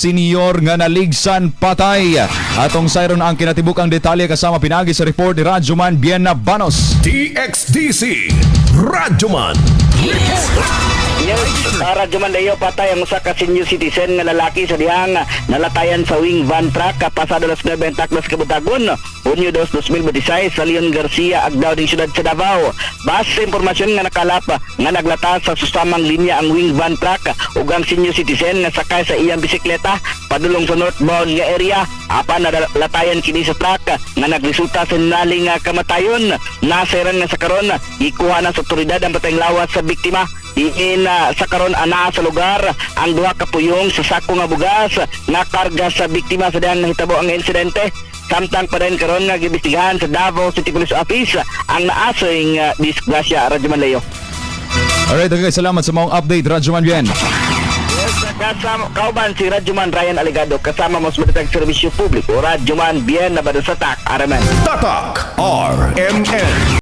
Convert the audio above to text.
Senior nga naligsan patay. Atong sayron ang kinatibuk-ang detalye kasama pinagi sa report ni Radyoman Bien Banos. DXDC Radyoman. Yes, para Radyoman Leo, patay ang usa ka senior citizen nga lalaki sa dihang nalatayan sa wing van truck pasado alas 9 ang taklas kabuntagon, Hunyo 2, 2026 sa Leon Garcia, Agdao ding siyudad sa Davao. Base sa impormasyon nga nakalap nga naglata sa susamang linya ang wing van truck ug ang senior citizen nga sakay sa iyang bisikleta padulong sa northbound nga area, apan nalatayan kini sa truck nga nagresulta sa naling nga kamatayon. Nasayran nga sa karon gikuha na sa otoridad ang patayng lawas sa biktima. Diin sa karon ana sa lugar ang duha ka puyong sa sako nga bugas nga karga sa biktima sa dihang nahitabo ang insidente. Samtang padayon karon nga giimbestigahan sa Davao City Police Office ang naasoy nga disgrasya, Radyoman Leo. Alright, okay, salamat sa maong update, Radyoman Bien. Yes, kasama kauban si Radyoman Ryan Aligado, kasama mo sa Matitag Serbisyo Publiko, Radyoman Bien Nabado sa TAK, Araman. Tatak RMN.